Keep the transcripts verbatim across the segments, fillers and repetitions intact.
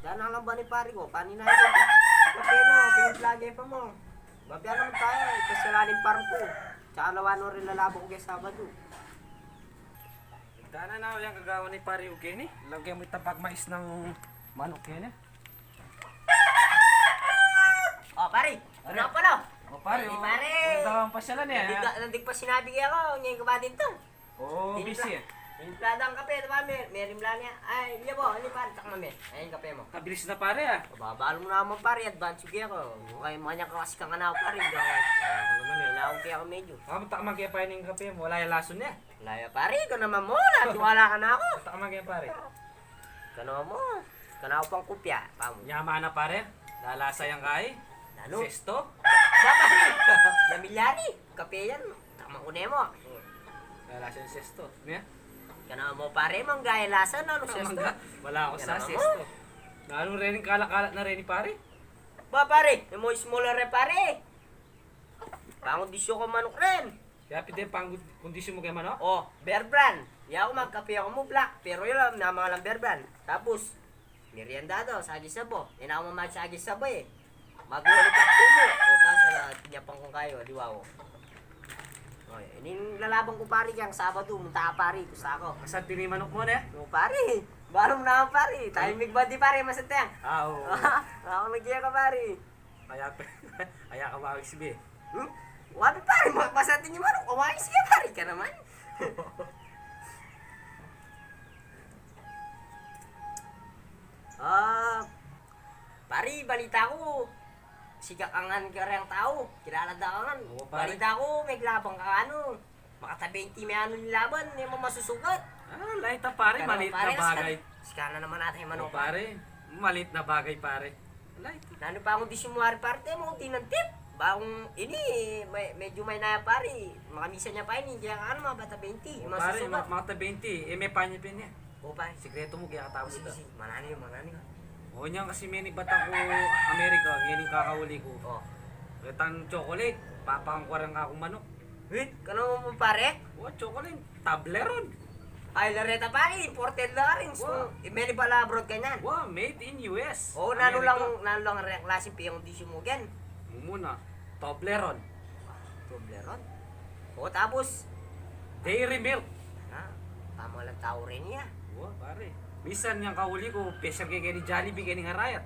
Sana lang ba ni pari ko? Paninay ko. Kape na, tingin lagi pa mo. Babya naman tayo, ito sila ni parang ko. Tsaka lawan no rin lalabang ko kay Sabado. Nagdana na yang gagawa ni pari Uge ni. Lagyan mo itang pagmais ng manok yan eh. O, pari. Pari. Ano pala? O, pari. Hindi, o. Pare. Punta kang pasyalan eh. Nandig, nandig pa sinabi kaya ko, ngayon ko ba din to? Oo, busy eh. Timpla daw kape, diba? May, may rimla niya. Ay, iya po, ano pa? Takma me. Ayun, kape mo. Kabilis na pare ah. Babalo mo naman pare, advance ko ako. Kaya manya ka kasi kang anak pare. Ano naman eh, laong kaya ako medyo. Ah, takma kaya pa yung kape mo. Wala yung lason niya. Wala ya pare, ikaw naman mo. Natiwala ka na ako. Takma kaya pare. Kano mo? Kano pang kopya, pamu. Nyama na pare. Lalasa yang kai. Nanu? Sesto. Ba, pare? Namilyari. Kape yan. Tama ko nemo. Lalasa yang sesto. Niya? Kano mo pare, mangga ya lasa, nanu sesto? Mangga. Wala ako sa sesto. Nanu rin, kalakalat na rin ni pare? Ba pare, imo smaller re pare. Pangudisyo ko manok rin. Kaya pide pang kondisyon mo kay manok? O, Bear Brand. Yaku magkape aku mu black, pero yun lang, namangalang Bear Brand. Tapos, merienda daw, saging sabo. Ina ku mamag saging sabo eh. Magulo pa kumu. O, tas ala, tinya pang kung kayo, liwa ko. O, ini lalabang ko pare, kayang Sabado, munta ka pare, gusto ako. Asal tinimanok mo ne? O, pare, baru na pare. Tayo migbadi pare, masateng. Ah, oo. Ako nagya ka pare. Aya, aya ka mawis bi. Hmm? Wabi pare, ma-, masating yung manok, mawis ka pare ka naman. Ah, pare, balita ko, sigakangan ka rin tau, kilala da ka ngan. Oo, pare. Balita ko, may labang ka ano. Makata twenty me anu ni laban, e mu masusugat. Ah, laita pare, malit na bagay. Sikana naman ata yung manok. Pare, malit na bagay pare. Laita. Nanu pa akong disimwari pare, te, mo tinantip. Bakong ini, me-, medyo may na pare. Makamisan niya pa ini, kaya ano, mga bata twenty, masusugat. Pare, makata twenty, e me pa niya pin niya. O, pare. Sikreto mu, kaya katapos ita. Sige, sige. Manani yun, manani yun. O, niyan kasi meni bata ku Amerika, ngeni kakauli ku. O. Ketang chocolate, papangkuaran ka kung manok. Wait, kanu mu pare? O, chocolate, Toblerone. Ay, lareta pare, imported la rin. Wa. Meni bala abroad kanyan. Wa, made in U S. O, nanu lang, nanu lang reng klase piyang disimwari. Mumuna, Toblerone. Toblerone? O, tapos? Dairy milk. Ha? Tama lang tau rin iya. Wa, pare. Misan yang kauli ku, special ke keni Jollibee, keni ngarayat.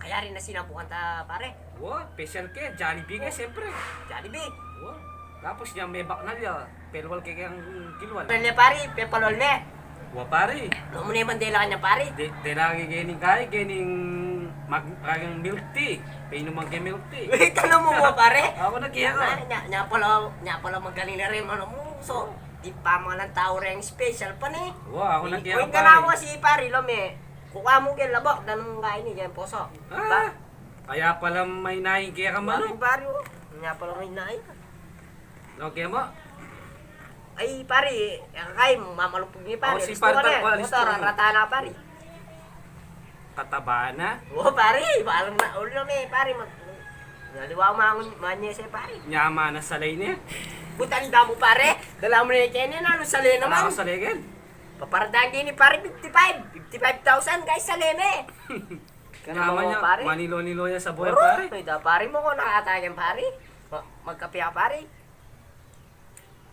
Kaya rin na sinabukan ta, pare. Wa, special ke, Jollibee ke, siyempre. Jollibee. Wa. Tapos niya, may baknal ya. Pelwal ke keng kilwal. Pelwal ne, pare, pepalwal ne. Wa, pare. Lo mu ne man dela kanya, pare. De-, dela ke kening kai, kening mag-, kening milk tea. Painuman ke milk tea. Wait, ano mu mo, pare? Aku na kaya ka. Nya, nya pala, nya pala magaling na rin, ano mu. So, di pa malang tau rin special pa ne. Wa, aku na kaya ka, pare. Kanawa si pare, lo me. Kuka mu ke labak, danung kai ni, keng poso. Ah, kaya pala may naing kaya ka, mano? Pare, o. Nya pala may naing. Lo ke mo? Ay, pare, e, kaya mamalupag ni pare. O, si pare, pare, pare, rata na, pare. Kataba na? O, pare, balang na ulo ni, pare, mag-, naliwa mangun, manye siya, pare. Nyama na salay niya. Butan da mu, pare. Dala mu na kene, nanu salay naman. Nanu salay ken? Paparadaan kini, pare, fifty-five. Fifty-five thousand, guys, salay ne. Kanaman niya, pare. Manilo-nilo ya sa buhay, pare. Ay, da, pare mo ko nakatagan, pare. Ma-, magkape ka, pare.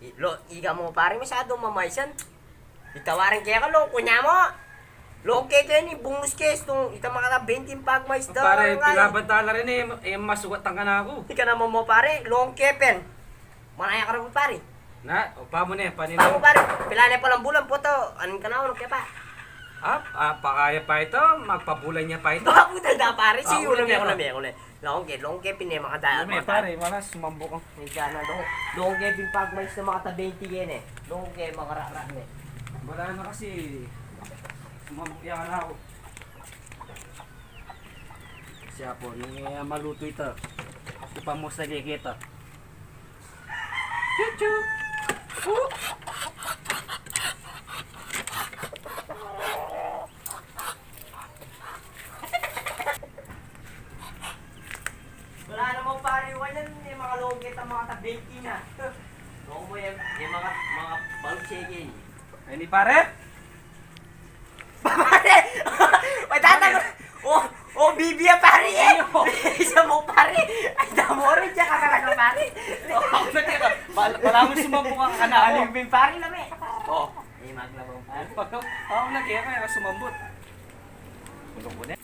I-, lo, ika mo, pare, masyado mamaisan. Itawaran ke ka, lo, kunya mo. Lo, ke, ke, ni bungus ke, itong, ita makata twenty pagmais da. Pare, pilaban tala rin e, e, masugat ang kanaku. Ika naman mo, pare, lo, ke, pen. Manaya ka rin, pare. Na, o, pamu ne, panin. Pamu, pare, pila ne palang bulan, puto. Anong kanaku, lo, ke, pa? Ah, ah, pakaya pa ito, magpabulan niya pa ito. Babu da, pare, si ulam ya, ulam ya, ulam. Longke, longke, pine makadaya. Longke, pare, malas, sumambok ang. Medya na, long-, longke, pin pagmais na makata twenty yen e. Longke, makarara ne. Wala na kasi, sumambok yan ako. Siya po, nung, e, maluto ita, ipamusta kaya kita. Chuchu! Wala namang pariwan yan, e, mga longke, mga tabeki na. Loko mo yan, e, mga, mga balot siya yan. Ay, ni pare? Pare! May tatang-, o, O, bibi ya, pari, e. Isa mo, pari. Ay, damo rin, tsaka talaga, pari. O, ako na, teka. Bala, bala mo sumambok ang anak ko. Aling bin, pari, lami. O. E, maglabang, pari. Ako na, teka, sumambok. Bulong ko na.